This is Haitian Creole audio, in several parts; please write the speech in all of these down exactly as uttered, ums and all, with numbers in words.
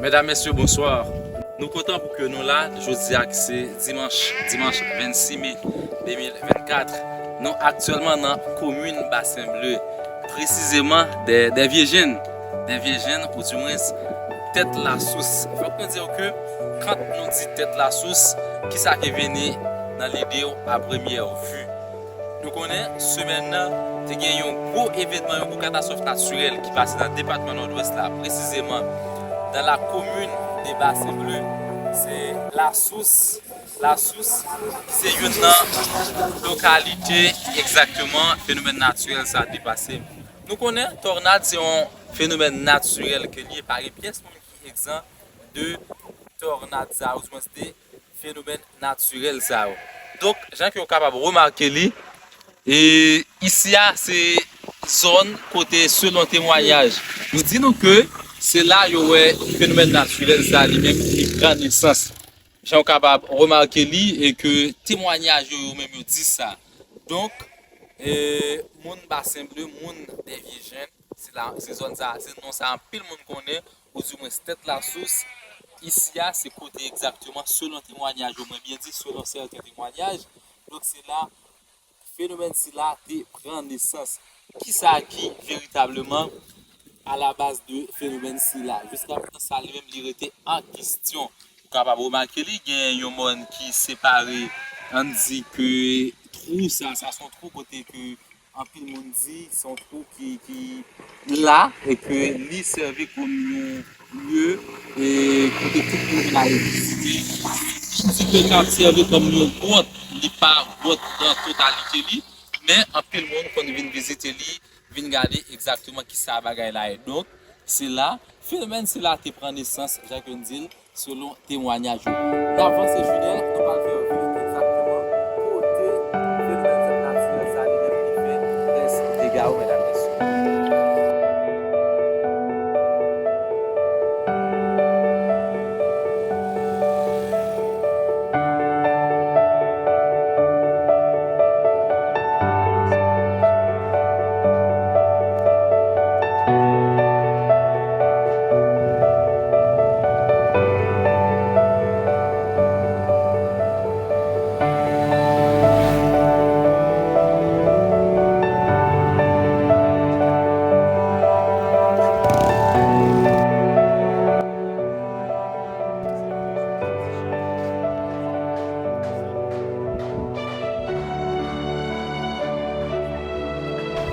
Medam, mesye, bonswa. Nou kontan pou ke nou la jodi a ki se dimanch, dimanch vennsis me de mil vennkat. Nou aktyèlman nan komin Basen Ble, presizeman dè, dè Vye Jenn, dè Vye Jenn, oudimwens Tèt Lasous. Fòk nou di w ke kan nou di Tèt Lasous, kisa ki vini nan lide w a premyè vi? Nou konnen semèn nan te gen yon gwo evènman, yon gwo katastwòf natirèl ki pase nan depatman Nòdwès la, presizeman nan la komin de Basen Ble, se Lasous, Lasous, ki se youn nan lokalite egzakteman fenomèn natirèl sa te pase. Nou konnen tònad se yon fenomèn natirèl ke li ye, pa gen pyès moun ki egzan de tònad sa, oudimwens de fenomèn natirèl sa yo. Donk, jan ke w kapab remake li, e isi a, se zòn kote, selon temwayaj, yo di nou ke se la yo wè fenomèn natirèl sa li menm li pran nesans. Jan w kapab remake li, e ke temwayaj yo, yo menm yo di sa. Donk, e, moun Basen Ble, moun dè Vye Jenn, se la, se zòn sa, se non sa anpil moun konnen, oudimwens Tèt Lasous. Isi a, se kote egzakteman, selon temwayaj yo, mwen byen di, selon sèten temwayaj. Donk, se la fenomèn sila te pran nesans. Kisa ki veritableman alabaz de fenomèn sila? Jiska prezan, sa li menm, li rete an kesyon. Ou kapab remake li, gen yon mòn ki separe, ann di ke twou sa, sa se yon twou kote ke anpil moun di se yon twou ki, ki la e ke li sèvi kòm yon lye, e kote tout moun vin al vizite. Di ke l ka sèvi kòm yon gwòt, li pa gwòt nan totalite li, men anpil moun konn vin vizite li, vin gade egzakteman kisa bagay la ye. Donk, se la, fenomèn sila te pran nesans, jan ke n di l, selon temwayaj yo. N avanse, Junior, nou pral fè yo vini egzakteman kote fenomèn sèt natirèl sa li menm li fè plis dega yo, medam, mesye.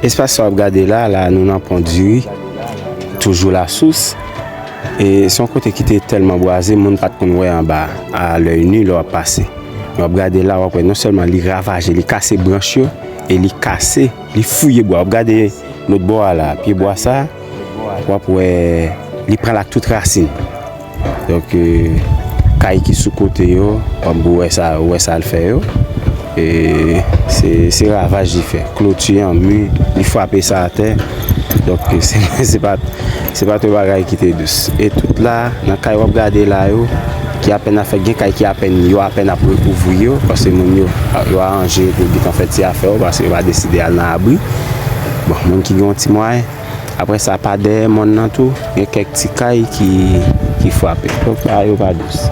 Espas sa w ap gade la, la nou nan Pon Diri, toujou Lasous. E se yon kote ki te tèlman bwaze, moun pa t konn wè anba a lèy ni lè w ap pase. Men w ap gade la, w ap wè non sèlman li ravaje, li kase branch yo, e li kase, li fouye bwa. W ap gade lòt bò a la, pye bwa sa, w ap wè li pran l ak tout rasin. Donk, e, kay ki sou kote yo, kòm ou wè sa, ou wè sa l fè yo. E se, se ravaj li fè. Kloti an, mi, li frape sa atè. Donk, se, se pa, se pa t yon bagay ki te dous. E tout la, nan kay w ap gade la yo, ki apèn ap fèt, gen kay ki apèn, yo apèn ap rekouvri yo, paske moun yo, yo aranje pou gentan fè ti afè yo, paske yo pa deside al nan abri. Bon, moun ki gen yon ti mwayen, apre sa, pa dèyè mòn nan tou, gen kèk ti kay ki, ki frape. Donk, bagay yo pa dous.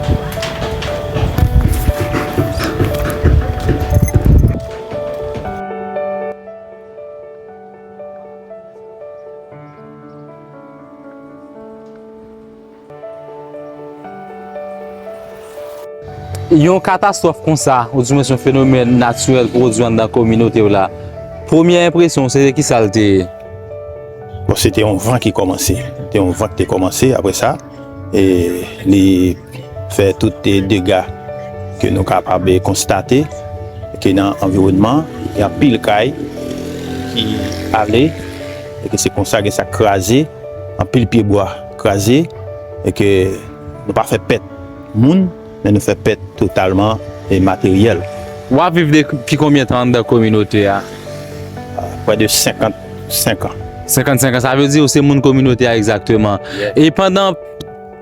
Yon katastwòf konsa, oudimwens yon fenomèn natirèl pwodui anndan kominote w la, premyè enpresyon w se te kisa l te ye? Bon, se te yon van ki kòmanse. Te yon van ki te kòmanse, apre sa, e li fè tout, e, dega ke nou kapab, e, konstate ke nan anviwònman, gen anpil kay ki ale, e ke se konsa gen sa k kraze, anpil pye bwa kraze, e ke nou pa fè pèt moun, men nou fè pèt totalman, e, materyèl. W ap viv depi konbyen tan anndan kominote a? Prè de senkant senk an. Senkant senk an, sa vle di ou se moun kominote a egzakteman. Yes. E pandan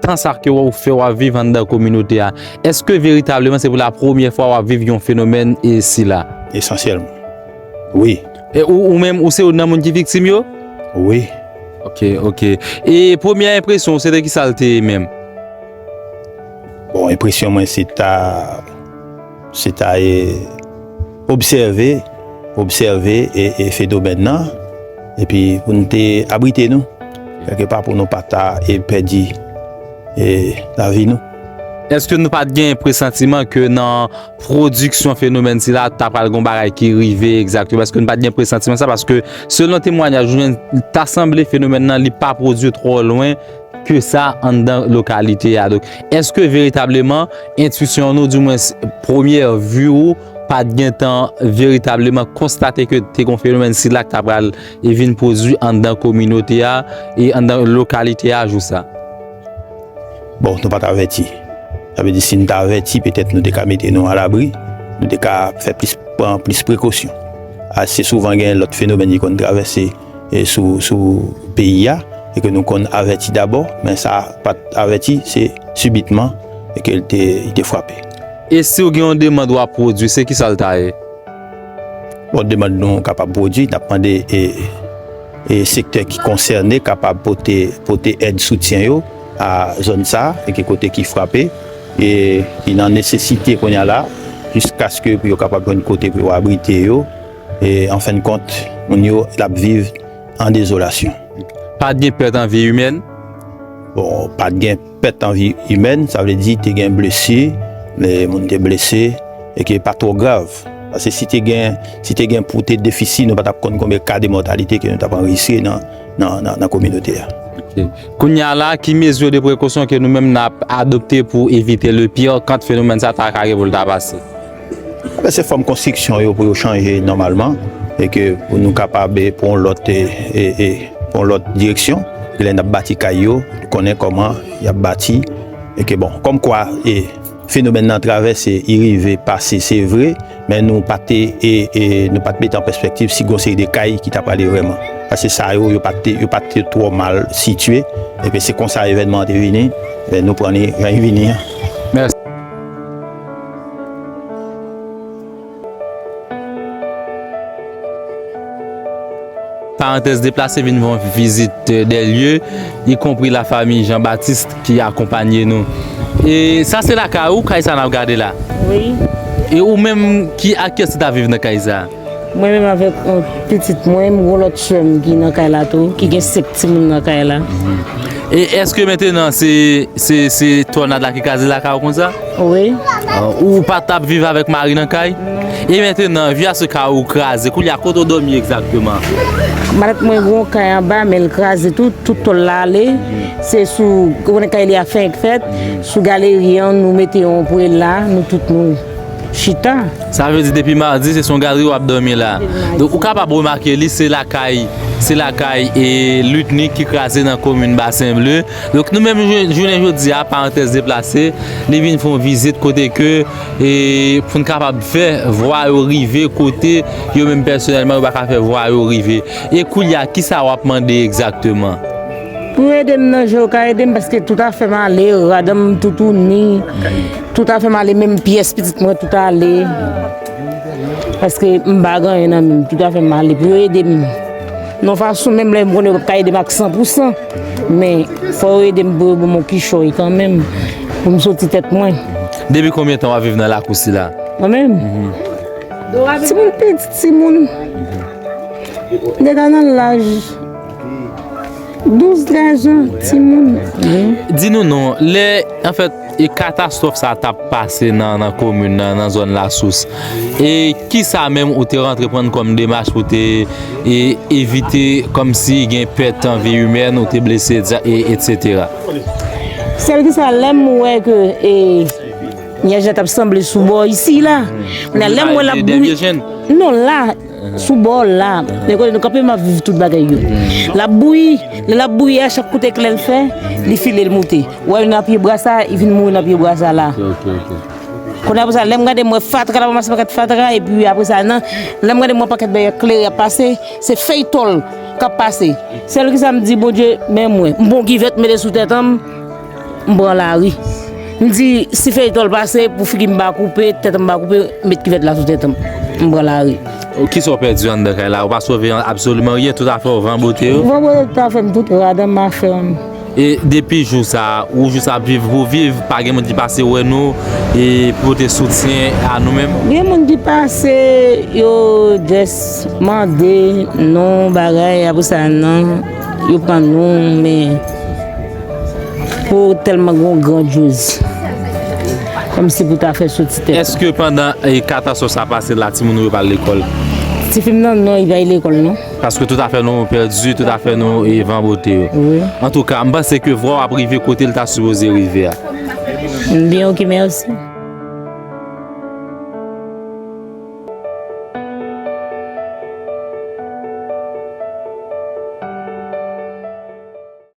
tan sa ke w fè w ap viv anndan kominote a, èske veritableman se pou la premyè fwa w ap viv yon fenomèn e sila? Esansyèlman. Wi. E ou, ou menm, ou se youn nan moun ki viktim yo? Wi. Ok, ok. E premyè enpresyon w, se te kisa l te ye menm? Bon, enpresyon mwen se ta, se ta e, obsève, obsève e, e fenomèn nan, epi pou n te abrite nou, kèlkepa pou nou pa ta e pèdi e lavi nou. Èske nou pa t gen presantiman ke nan pwodiksyon fenomèn sila, ta pral gen bagay ki rive egzakteman? Èske nou pa t gen presantiman sa? Paske selon temwayaj nou jwenn, ta sanble fenomèn nan li pa pwodui twò lwen ke sa anndan lokalite a. Donk, èske veritableman entwisyon nou, dimwens premyè vi ou, pa t gentan veritableman konstate ke te gen fenomèn sila ki ta pral e vin pwodui anndan kominote a e anndan lokalite a jou sa? Bon, nou pa t avèti. Sa vle di, si n ta avèti, petèt nou te ka mete nou alabri, nou te ka fè plis, pran plis prekosyon. Ase souvan, gen lòt fenomèn ki konn travèse e sou, sou peyi a, e ke nou konn avèti dabò, men sa pa t avèti, se sibitman e ke l te, li te frape. E si w gen yon demann w ap pwodui, se kisa l ta ye? Bon, demann nou kapab pwodui, n ap mande e, e sektè ki konsène kapab pote, pote èd soutyen yo a zòn sa a, e ke kote ki frape, e ki nan nesesite kounye a la, jiskaske pou yo kapab jwenn kote pou yo abrite yo, e an fen de kont, moun yo l ap viv an dezolasyon. Pa t gen pèt an vi imèn? Bon, pa t gen pèt an vi imèn, sa vle di te gen blesi, men moun te blese, e ke pa twò grav. Paske si te gen, si te gen pou te defisi, nou pa t ap konn konbyen ka de mòtalite ke nou t ap anrejistre nan, nan, nan, nan kominote a. Ok. Kounye a la, ki mezi de prekosyon ke nou menm n ap adopte pou evite le pire kan fenomèn sa ta ka gen pou l ta pase? Enben, se fòm konstriksyon yo pou yo chanje nòmalman, e ke pou nou kapab, e, pran yon lòt, e, e, e, pran yon lòt direksyon. E lè n ap bati kay yo, nou konnen kòman y ap bati. E ke, bon, kòmkwa, e, fenomèn nan travèse, li rive pase, se vre, men nou pa te, e, e, nou pa t mete an pèspektiv si gon seri de kay ki ta prale vrèman. Paske sa yo, yo pa te, yo pa te twò mal sitiye. Epi se konsa evènman an te vini, e nou pran li jan li vini an. Mèsi. Parantèz Deplase vin fè yon vizit de lye, ikonpri lafanmi Jean Baptiste ki akonpanye nou. E sa se lakay ou, kay sa n ap gade la? Wi. E ou menm, ki, ak kiyès ki ta viv nan kay sa? Mwen menm avèk yon pitit mwen, m gon lòt sè m ki nan kay la tou, ki gen senk timoun nan kay la. E èske mentenan se, se, se tònad la ki kraze lakay ou konsa? Wi. Ah, ou pa t ap viv avèk mari nan kay? Non. E mentenan, via se kay ou kraze, kounye a kote w dòmi egzakteman? Malèt mwen gen yon kay anba, men l kraze tou, tout tòl la ale. Se sou, ou konnen kay li a fenk fèt, sou galeri an, nou mete yon pwel la, nou tout nou chita. Sa vle di depi madi, se sou yon galeri w ap dòmi la. Depi madi. Donk, ou kapab remake li, se lakay, se lakay e Ludnick ki kraze nan komin Basen Ble. Donk, nou menm jou-, jounen jodi a, Parantèz Deplase, li vin fè yon vizit kote ke, e, pou n kapab fè vwa yo rive kote yo menm pèsonèlman, yo pa ka fè vwa yo rive. E koulye a, kisa w ap mande egzakteman? Pou yo ede m nan jan yo ka ede m, paske tout afè m ale, rad an m toutouni, tout afè m ale, menm pyès pitit mwen tout ale. Paske m pa gen anyen nan men m, tout afè m ale. Pou yo ede m nan yon fason, menm lè m konnen yo p ap ka ede m ak san pou san, men fò yo ede m pou yo ban m yon kichòy kanmenm, pou m soti tèt mwen. Depi konbyen tan w ap viv nan lakou sila? Mwen menm? Timoun piti, timoun. Deja nan laj douz, trèz an, timoun. Di nou non, lè, anfèt, e katastwòf sa t ap pase nan, nan komin nan, nan zòn Lasous, e kisa menm ou te antreprann kòm demach pou te, e, evite kòmsi gen pèt an vi imèn, ou te blese, e, etsetera? Sèl kisa, lè m wè ke, e, nyaj la t ap sanble sou bò isi la. Kounye a, lè m wè l ap bouyi. Non, la, sou bò la. Men kote nou kanpe, m ap viv tout bagay yo. L ap bouyi. Lè l ap bouyi a, chak kout eklè l fè, li file, l moute. Ou wè, nan pye bwa sa, li vin mouri nan pye bwa sa la. Ok, ok. Kounye a, apre sa, lè m gade, m wè fatra, l ap ranmase pakèt fatra, epi apre sa, nan, lè m gade, m wè pakèt bagay klere ap pase, se fèy tòl k ap pase. Sèl kisa m di, Bondye, men mwen, m pran kivèt, m mete sou tèt an m, m pran lari. M di, si fèy tòl pase, pou figi m pa koupe, tèt m pa koupe, m met kivèt la sou tèt m, m pran lari. Kisa w pèdi anndan kay la? Ou pa sove absoliman ryen, tout afè w, van bote yo? Van bote tout afè m, tout rad an m, afè m. E depi jou sa a, ou jis ap viv pou viv, pa gen moun ki pase wè nou e pote soutyen a nou menm? Gen moun ki pase, yo just mande non bagay, apre sa non, yo pran non, men pou tèlman gon grandyoz. Kòmsi pou ta fè soti tèt. Èske pandan e katastwòf sa pase la, timoun ou yo pa al lekòl? Tifi m nan, non, li pa al lekòl, non. Paske tout afè nou pèdi, tout afè nou e van bote yo. Wi. Antouka, m panse ke vwa w ap rive kote l ta sipoze rive a. Byen, oke, mèsi.